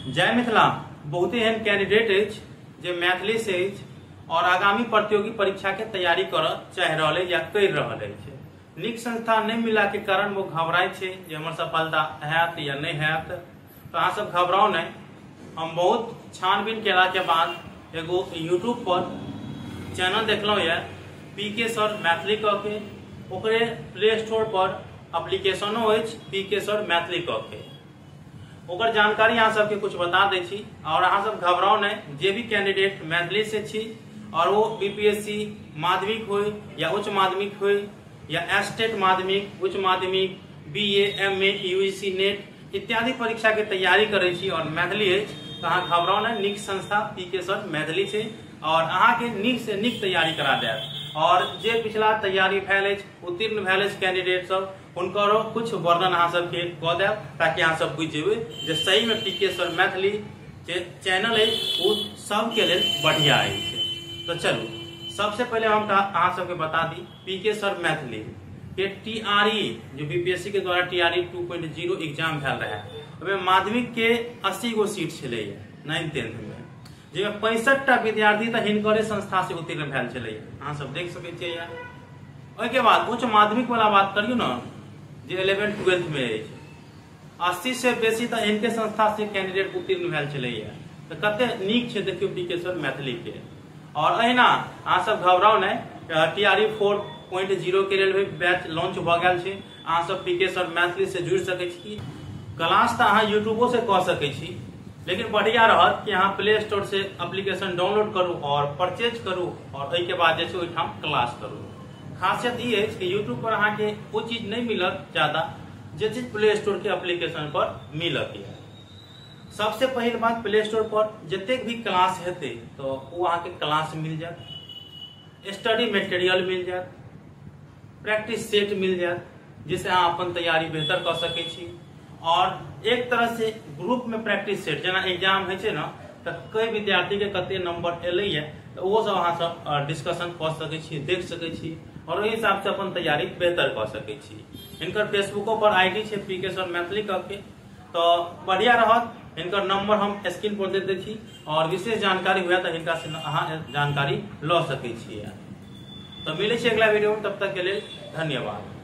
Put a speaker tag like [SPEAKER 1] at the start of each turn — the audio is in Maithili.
[SPEAKER 1] जय मिथिला। बहुते एहन कैंडिडेट अछि जे मैथिली से अछि और आगामी प्रतियोगी परीक्षा के तैयारी करऽ चाहि रहल अछि या करि रहल अछि। नीक संस्था नहीं मिला के कारण वो घबराइ छै जे हमर सफलता हैत या नहीं हैत। तो अहाँ सब घबराउ नहीं। हम बहुत छानबीन केला के बाद एगो यूट्यूब पर चैनल देखलहुँ यऽ पी के सर मैथिली कऽ के, ओकरे प्ले स्टोर पर एप्लीकेशनो अछि पी के सर मैथिली कऽ के। ओकर जानकारी अहाँ सबके कुछ बता दै छी और अहाँ सब घबराउ नहीं। जे भी कैंडिडेट मैथिली से छी और वो बीपीएससी माध्यमिक हो या उच्च माध्यमिक हो या स्टेट माध्यमिक, उच्च माध्यमिक, बीए, एमए, यूजीसी नेट इत्यादि परीक्षा के तैयारी करै छी और मैथिली अछि तो अहाँ घबराउ नहीं। नीक संस्था पी के सर मैथिली छै और अहाँ के नीक से नीक तैयारी करा देत। और जे पिछला तैयारी भेल अछि, उत्तीर्ण भेल अछि कैंडिडेट सब, हुनकरो कुछ वर्णन अहाँ सबके कऽ देब ताकि अहाँ सब बुझि जेबै जे सही में पी के सर मैथिली जे चैनल अछि ओ सबके लेल बढ़िया अछि। तो चलू सबसे पहले हम अहाँ सबके बता दी पी के सर मैथिली के टीआरई जो बीपीएससी के द्वारा टीआरई 2.0 एग्जाम भेल रहे, ओहिमे माध्यमिक के 80 गो सीट छलैया 9th 10th में, जाहिमे 65 टा विद्यार्थी तऽ हिनकरे संस्था से उत्तीर्ण भेल छलैया। अहाँ सब देख सकै छियै। ओहिके बाद उच्च माध्यमिक वाला बात करियौ ने जे 11th 12th में अछि, 80 से बेसी तऽ हिनके संस्था से कैंडिडेट उत्तीर्ण भेल छलैया। तऽ कते नीक छै देखियौ पी के सर मैथिली के। और अहिना अहाँ सब घबराउ नहीं, टीआरई 4.0 के लेल भी बैच लॉन्च भऽ गेल छै। अहाँ सब पी के सर मैथिली से जुड़ि सकै छी। क्लास तऽ अहाँ यूट्यूबो से कऽ सकै छी, लेकिन बढ़िया रहत कि अहाँ प्ले स्टोर से एप्लीकेशन डाउनलोड करू और परचेज करू और ओहिके बाद जे छै ओहिठाम क्लास करू। खासियत ई अछि कि यूट्यूब पर अहाँके ओ चीज नहीं मिलत ज्यादा जे चीज प्ले स्टोर के एप्लीकेशन पर मिलत। सबसे पहिल बात, प्ले स्टोर पर जतेक भी क्लास हेतै तो ओ अहाँके क्लास मिल जायत, स्टडी मटेरियल मिल जायत, प्रैक्टिस सेट मिल जायत, जिससे अहाँ अपन तैयारी बेहतर कऽ सकै छी। और एक तरह से ग्रुप में प्रैक्टिस सेट जेना एग्जाम होइ छै ने तऽ कई विद्यार्थी के कते नंबर एलैया तऽ ओहो सब अहाँ सब डिस्कशन कऽ सकै छी, देख सकै छी और ओहि हिसाब से अपन तैयारी बेहतर कऽ सकै छी। हिनकर फेसबुको पर आईडी छै पी के सर मैथिली कऽ के, तो बढ़िया रहत। हिनकर नंबर हम स्क्रीन पर दे दै छी और विशेष जानकारी हुए तऽ हिनका से अहाँ जानकारी लऽ सकै छी। तो मिलै छी अगला वीडियो में, तब तक के लेल धन्यवाद।